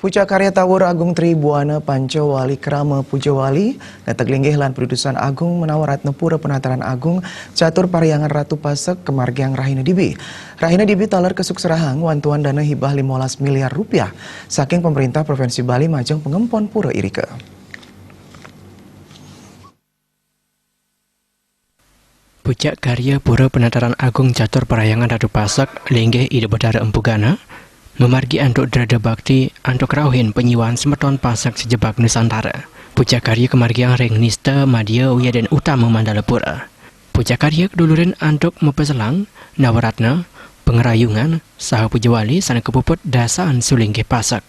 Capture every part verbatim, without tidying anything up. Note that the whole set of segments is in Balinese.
Pucak karya Tawur Agung Tribuana Panca Wali Krama Puja Wali, neteg linggih lan pidudusan agung Menawa Ratna Pura Penataran Agung Catur Parhyangan Ratu Pasek kemargiang rahina dibi. Rahina dibi taler kesukserahang wantuan dana hibah limolas miliar rupiah saking pemerintah Provinsi Bali majeng pengempon pura irika. Pucak karya Pura Penataran Agung Catur Parhyangan Ratu Pasek linggih Ida Betara Empu Gana, memargi antuk dreda bakti antuk rauhin penyiwan semeton Pasek sejebag Nusantara. Pucak karya kemargiang ring nista madya wiadin utama Mandala Pura. Pucak karya kedulurin antuk mapeselang, Nawaratna, pangrayungan, saha puja wali sane kapuput dasan sulinggih Pasek.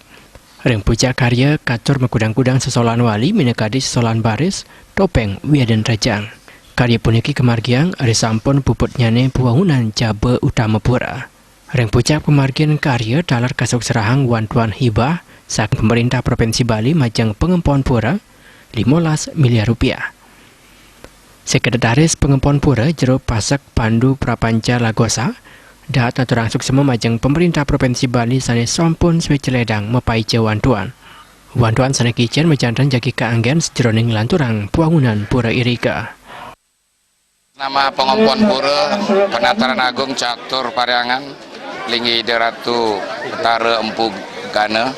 Ring pucak karya katur makudang-kudang sesolan wali minakadi sesolan baris, topeng, wiadin rejang. Karya puniki kamargiang risampun puputnyane pawangunan jaba utama pura. Ring pucak pamargin karya taler kasukserahang wantuan hibah saking pemerintah Provinsi Bali majeng pangempon pura limolas miliar rupiah. Sekretaris Pangempon Pura Jero Pasek Pandu Prapanca Lagosa, dahat ngaturang suksema majeng pemerintah Provinsi Bali sane sampun sweca ledang mapaija wantuan. Wantuan sane kicen majanten jagi kaanggen sajeroning lanturang pawangunan pura irika. Nama Pangempon Pura Penataran Agung Catur Parhyangan, linggih Ida Ratu Betara Empu Gana,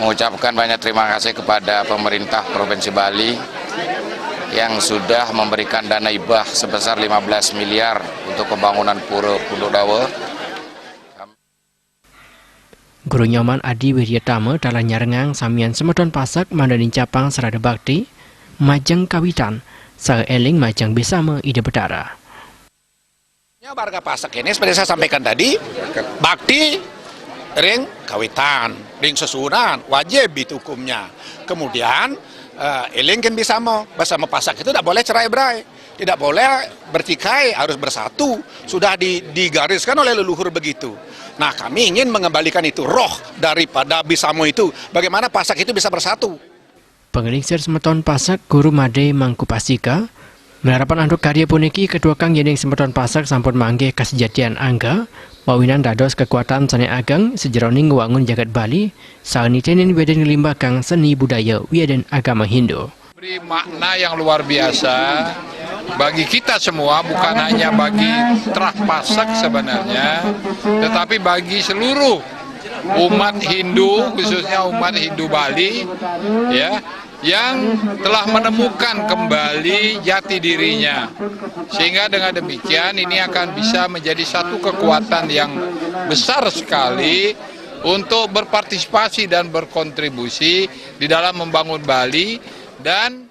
mengucapkan banyak terima kasih kepada pemerintah Provinsi Bali yang sudah memberikan dana hibah sebesar lima belas miliar untuk pembangunan Pura Punduk Dawa. Guru Nyoman Adi Wiryatama taler nyarengang samian semeton Pasek mangda nincapang srada bakti majeng kawitan saha eling majeng bisama Ida Betara. Ya, warga Pasek ini seperti saya sampaikan tadi, bakti ring kawitan, ring sesuunan, wajib itu hukumnya. Kemudian, eh, eling kan bisama, bersama Pasek itu tidak boleh cerai berai, tidak boleh bertikai, harus bersatu. Sudah di, digariskan oleh leluhur begitu. Nah, kami ingin mengembalikan itu, roh daripada bisama itu, bagaimana Pasek itu bisa bersatu. Panglingsir semeton Pasek Guru Made Mangkupastika, malarapan antuk karya puniki katuekang yening semeton Pasek sampun manggih kasejatian angga, mawinan dados kekuatan sane ageng sajeroning ngwangun jagat Bali, saha nitenin wiadin nglimbakang seni budaya wiadin agama Hindu. Beri makna yang luar biasa bagi kita semua, bukan hanya bagi Trah Pasek sebenarnya, tetapi bagi seluruh umat Hindu, khususnya umat Hindu Bali, ya, yang telah menemukan kembali jati dirinya. Sehingga dengan demikian ini akan bisa menjadi satu kekuatan yang besar sekali untuk berpartisipasi dan berkontribusi di dalam membangun Bali dan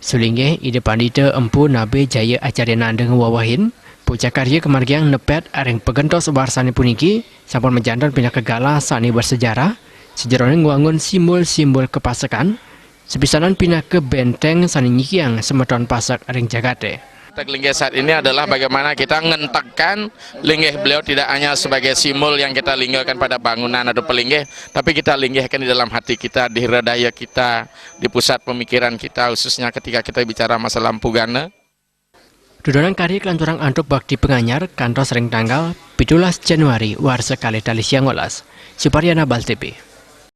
Sulinggih Ida Pandita Empu Nabe Jaya Acarya Nanda ngwewehin, pucak karya kamargiang nepet ring pagentos warsane puniki sampun majanten pinaka galah sane bersejarah, sajeroning ngwangun simbol-simbol kapasekan, sapisanan pinaka benteng sane nyikiang semeton Pasek ring jagate. Tag linggih saat ini adalah bagaimana kita ngentegkan linggih beliau tidak hanya sebagai simbol yang kita linggihkan pada bangunan atau pelinggih, tapi kita linggihkan di dalam hati kita, di hredaya kita, di pusat pemikiran kita, khususnya ketika kita bicara masalah Empu Gana. Dudonan karya kalanturang antuk bakti panganyar kantos ring tanggal pitulas Januari warsa kalih tali siangolas. Suparyana Bal T V.